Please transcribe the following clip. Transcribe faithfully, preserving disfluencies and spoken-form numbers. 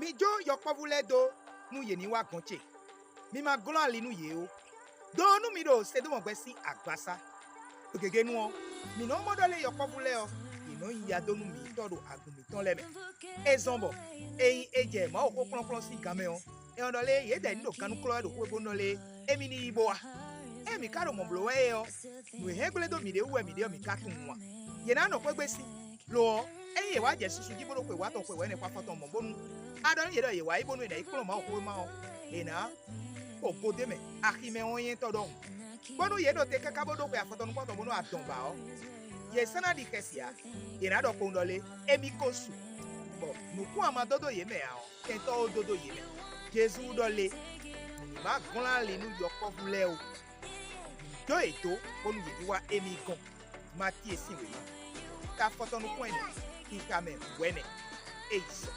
Mi jó yɔkpɔ́vú lɛ́ɛ dó nú yě ní wá gɔ̌n ce. Mi ma glɔ́n ali nú yě ó. Dó nú mi ɖo Sedómɔgbɛ sín agbasá. Ɖo gěgé nu ɔ́, mǐ nɔ mɔ ɖɔ lé yɔkpɔ́vú lɛ́ɛ ɔ́, yě nɔ nyi ya dó nú mǐtɔn ɖo agun mǐtɔn lɛ́ɛ mɛ. É zɔ́n bɔ ényí é jɛ Mawuxó kplɔ́nkplɔ́n sín gan mɛ ɔ́, é nɔ ɖɔ lé yědɛɛ ní ɖo gannú klɔ́ wɛ ɖo xwé bó nɔ lé émí ní yí bó wá. Ée mǐ ka ɖo mɔ̌ bló wɛ é ɔ́, nǔ e hɛn gblé dó mǐɖée wú wɛ mǐ ɖe ɔ́, mǐ ka tunwun a? Yě ná nɔ xwé gbe sí. Lo ɔ́, ényí yě wá jɛ susu jí bó ɖo xwe wǎtɔn xwe wɛ nɛ́ xwafɔtɔn mɔ̌ bónú a ɖɔ nú yě ɖɔ yě wá yi bónú è nǎ yi kplɔ́n Mawuxówéma ɔ́, è nǎ xo godé mɛ aximɛ ɔ́ nyɛ́tɔ́ ɖɔhun, bónú yě ɖo te káká bó ɖó xwe afɔtɔn nukún atɔn bónú a dɔn ba ɔ́, yě sɔ́ ná ɖi xɛsi ǎ. Yě ná ɖɔ kpowun ɖɔ lé: Émí ko su, bɔ nǔkún a ma dó dó yě mɛ ǎ ɔ́, kɛntɔ́ ó dó dó yě mɛ. Jezu ɖɔ lé: Mǐ ní má glɔ́n ali nú yɔkpɔ́vú lɛ́ɛ ó. Mǐ dó yě dó bónú yě ní wá émí gɔ́n. Matíe sín wěma, ta afɔtɔn nukún ɛnɛ, xixa mɛ wɛ̌nɛ. É yi sɔ.